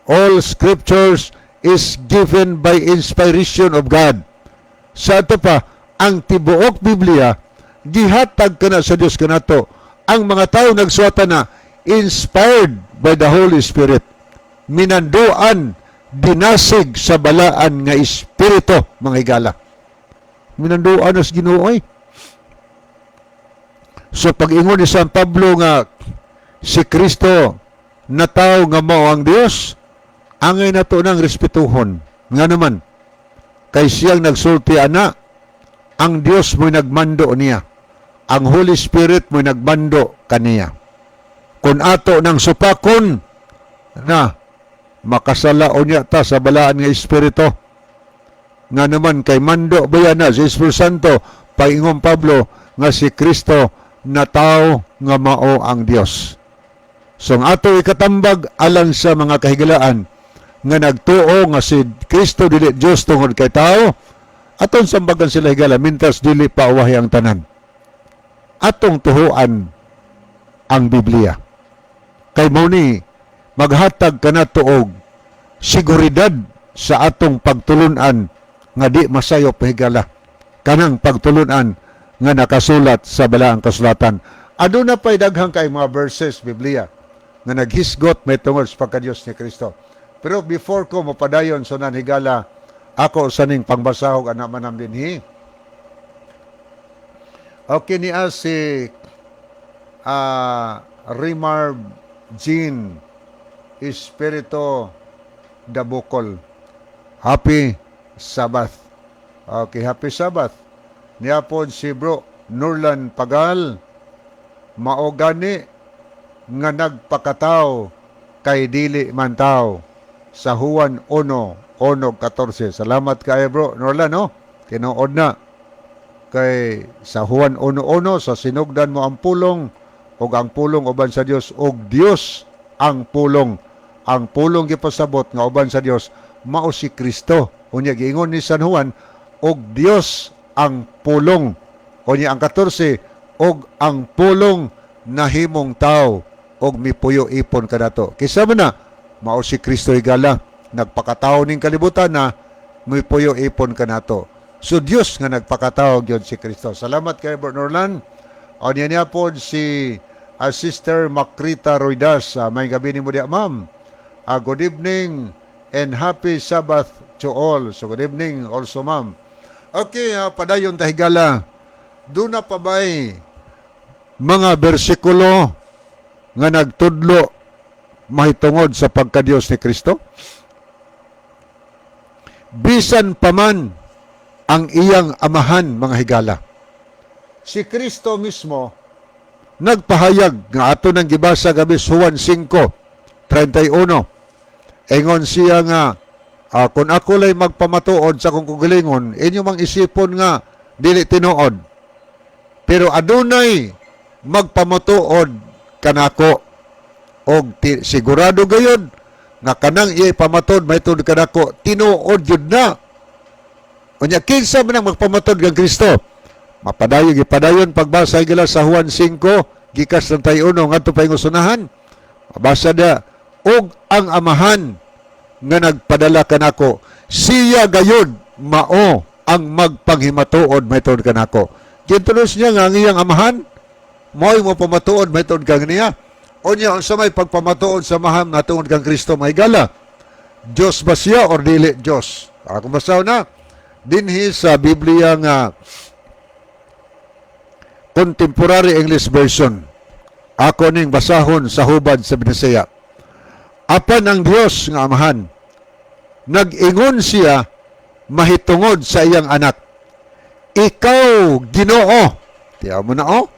B: all scriptures is given by inspiration of God. Sa ato pa, ang tibuok Biblia gihatag kana sa Dios kanato. Ang mga tao nagsuwata na inspired by the Holy Spirit, minanduan, dinasig sa balaan nga espiritu, mga higala. Minanduan as Ginoo ay. So pag-ingon ni San Pablo nga si Kristo nataw nga mao ang Dios, angay nato nang respetuhon. Nga naman kay siyang nagsulti ana. Ang Dios mo'y nagmando niya. Ang Holy Spirit mo'y nagmando kaniya. Kung ato nang supakon na, makasala unya ta sa balaan nga Espiritu. Nga naman kay mando ba na si Espiritu Santo, paingon Pablo nga si Kristo na tao nga mao ang Dios. So ang ato ikatambag alang sa mga kahigalaan nga nagtuo nga si Kristo dili Dios tungod kay tao, aton sambagan sila, higala, mintas dili pa uwahi ang tanan. Atong tuhuan ang Biblia. Kay mao ni maghatag kanato og seguridad sa atong pagtulunan nga di masayop, higala, kanang pagtulunan nga nakasulat sa balaang kasulatan. Aduna pa'y daghang kay mga verses Biblia nga naghisgot may tungod sa pagkadiyos ni Kristo. Pero before ko mapadayon sa nan, higala, ako sa ning pangbasahog ana manam dinhi. Okay, niya si Rimar Jean Espiritu Dabukol. Happy Sabbath. Okay, happy Sabbath. Niya pod si Bro Nurlan Pagal. Mao gani nga nagpakataw kay dili man tao sa Juan 1:1-14. Salamat kaayo, Bro Norlan, no? Tinuod na. Kay sa Juan 1:1, sa sinugdan mao ang pulong, ug ang pulong uban sa Dios, ug Dios ang pulong. Ang pulong gipasabot nga uban sa Dios mao si Kristo. Unya giingon ni San Juan, ug Dios ang pulong. Unya ang 14, ug ang pulong nahimong tao og mipuyo ipon kanato. Kinsa man na? Mao si Kristo, higala, nagpakatao ning kalibutan na mipuyo ipon kanato. So Dios nga nagpakatao gyud si Kristo. Salamat kay Bro Norlan. O niya niya pod si Sister Macrita Roidas. May gabi nimo diya, ma'am. Good evening and happy Sabbath to all. So good evening also, ma'am. Okay, padayon ta, higala. Duna pa ba'y mga bersikulo nga nagtudlo mahitungod sa pagkadiyos ni Kristo? Bisan paman ang iyang amahan, mga higala. Si Kristo mismo nagpahayag nga ato nang gibasa gabi sa Juan 5:31. Ingon siya nga, kung ako lay magpamatuod sa akong kaugalingon, inyo mang isipon nga dili tinuod. Pero adunay magpamatuod kanako og sigurado gayud nga kanang iyay pamatuod mahitungod kanako tinuod jud na. Unya kinsa man ang magpamatod kang Kristo? Mapadayon, gipadayon pagbasa, higala, sa Juan 5 gikas 31 ngadto pa unahan. Mabasa da, og ang amahan nga nagpadala kanako, siya gayud mao ang magpanghimatuod mahitungod kanako. Gintulos niya nga ang iyang amahan mo'y mo pamatuod mahitungod kang niya. Unya unsa may pagpamatuod sa amahan natungod kang Kristo, mga higala? Diyos ba siya or dili Diyos? Ako basaw na dinhi sa Biblia nga Contemporary English Version. Ako ning basahon sa hubad sa Binisaya. Apan ang Dios nga Amahan, nag-ingon siya mahitungod sa iyang anak. Ikaw, Ginoo. Tiyaw mo na, oh.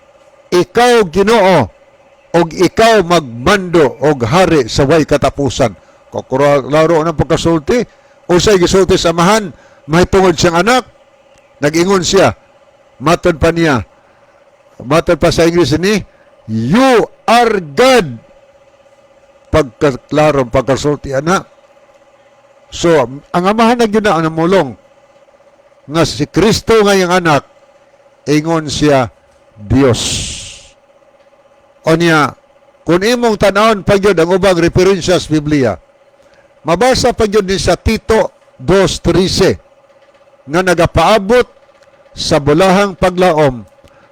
B: Ikaw, Ginoo, og ikaw magmando og hari sa way katapusan. Laro ng pagkasulti. Unsay gisulti sa Amahan mahitungod siyang anak? Nag-ingon siya. Matod pa niya. Matod pa sa English ni, "You are God." Pagkaklarong pagkasulti ana. So, ang Amahan na gyud na ang namulong nga si Kristo nga iyang anak, ingon siya Dios. O niya, kung imong tanawon pa gyud ang ubang referensya sa Biblia, mabasa pa gyud ni sa Tito 2:13 nga nagapaabot sa bulahang paglaom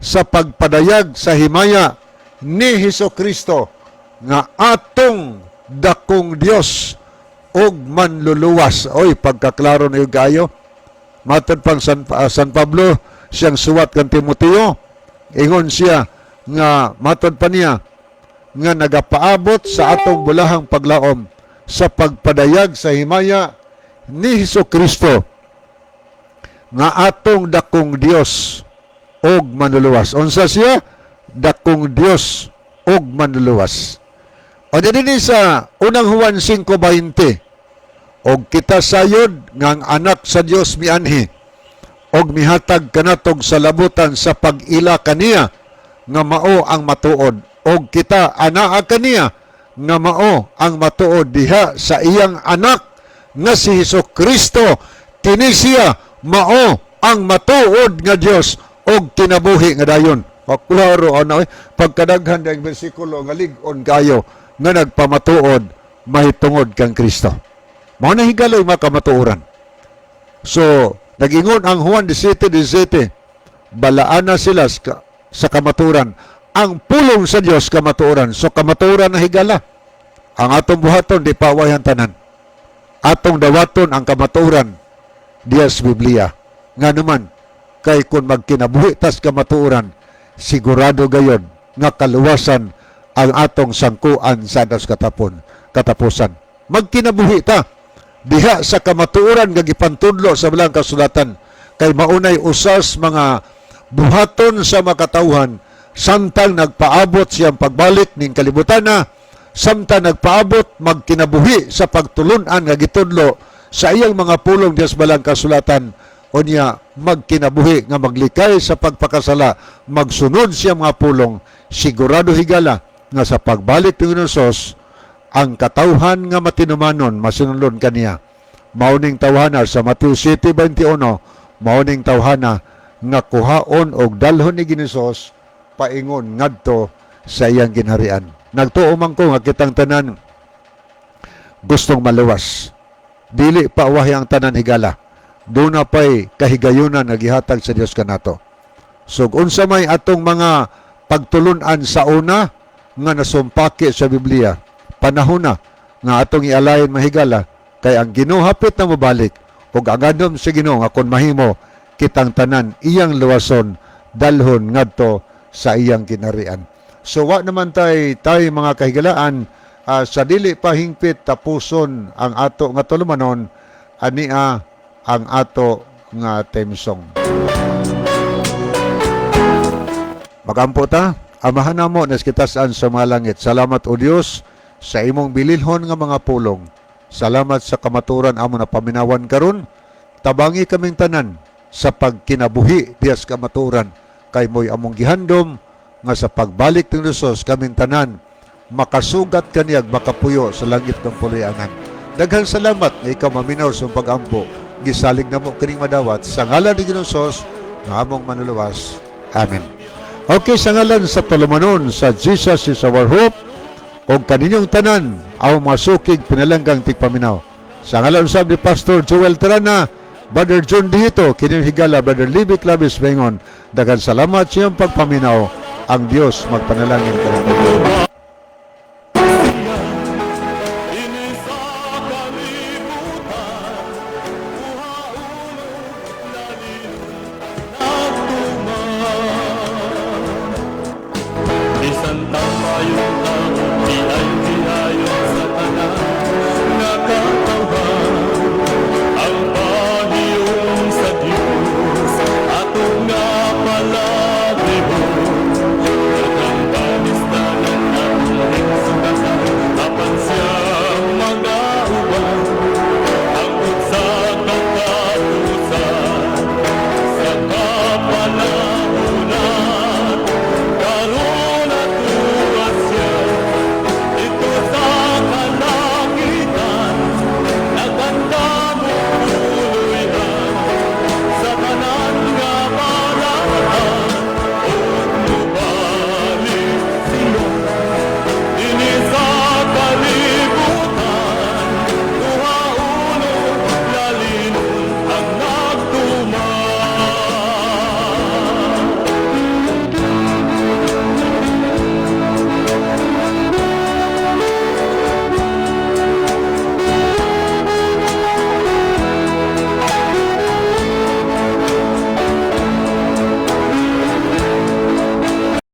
B: sa pagpadayag sa himaya ni Hesus Kristo nga atong dakong Dios ug manluluwas. Oy, pagkaklaro na yung kayo. Matod pang San Pablo, siyang suwat kan Timoteo, ingon siya nga matod pa niya nga nagapaabot sa atong bulahang paglaom sa pagpadayag sa himaya ni Hesus Kristo. Nga atong dakong Dios og manluluwas. Unsa siya? Dakong Dios og manluluwas. O dinhi sa Unang Juan 5:20, "Og kita sayod nga ang Anak sa Dios mianhi og mihatag kanatog sa labutan sa pag-ila kaniya nga mao ang matuod, og kita anaa kaniya nga mao ang matuod diha sa iyang Anak nga si Hesus Kristo. Kini siya mao ang matuod nga Dios og kinabuhi nga dayon." O klaro ano eh, pagkadaghan ng bersikulo nga lig-on kayo nga nagpamatuod mahitungod kang Kristo. Mao na, higala, mga kamatuoran. So, nagingon ang Juan 17:17, balaan na sila sa kamatuoran. Ang pulong sa Dios kamatuoran. So, kamatuoran na, higala. Ang atong buhaton, di paaway ang tanan. Atong dawaton ang kamatuoran diya sa Biblia. Nga naman, kay kung magkinabuhi tas kamatuoran, sigurado gayon nga kaluwasan ang atong sangkuan sa das katapusan. Magkinabuhi ta diha sa kamatuoran nga gipantudlo sa Balaang Kasulatan kay maunay usas mga buhaton sa makatawhan samtang nagpaabot siyang pagbalik ning kalibutan na. Samtang nagpaabot, magkinabuhi sa pagtulunan nga gitudlo sa iyang mga pulong diha sa Balaang Kasulatan. Unya magkinabuhi nga maglikay sa pagpakasala, magsunod siya mga pulong, sigurado, higala, nga sa pagbalik ni Hesus, ang katawhan nga matinumanon, masinulon kaniya, mauning tawhana sa Mateo 7:21, mauning tawhana nga kuhaon og dalhon ni Ginoos paingon ngadto sa iyang ginharian. Nagtuo man ko nga kitang tanan gustong maluwas. Dili pa wahi ang tanan, higala. Duna pa'y kahigayunan nga gihatag sa Dios kanato. So unsa may atong mga pagtulunan sa una nga nasumpaki sa Biblia, panahon na nga atong ialayon, mahigala, kay ang Ginoo hapit na mobalik ug ang andom sa Ginoo nga kon mahimo kitang tanan iyang luwason, dalhon ngadto sa iyang kinarian. So wa naman tay mga kahigalaan, sa dili pa hingpit tapuson ang ato nga tulumanon, ania ang ato nga theme song. Magampo ta. Amahan namo na kitasan sa mga langit. Salamat, O Dios, sa imong bililhon nga mga pulong. Salamat sa kamaturan amo na paminawan karon. Tabangi kaming tanan sa pagkinabuhi diya sa kamaturan. Kay mo'y among gihandom nga sa pagbalik ng Hesus, kaming tanan makasugat kaniyag makapuyo sa langit ng puloy-anan. Daghang salamat nga ikaw maminaw sa pag-ampo. Gisalig namo kining madawat sa ngalan ni Ginoong Hesus nga among manluluwas. Amen. Okay, sa ngalan sa tulumanon sa Jesus Is Our Hope o kaninyong tanan aw masukig pinalanggang tigpaminaw. Sa ngalan usab ni Pastor Joel Terana, Brother John Dihito, kini, higala, Brother Libby Clavis Bengon. Daghang salamat sa iyong pagpaminaw. Ang Dios magpanalangin kanimo.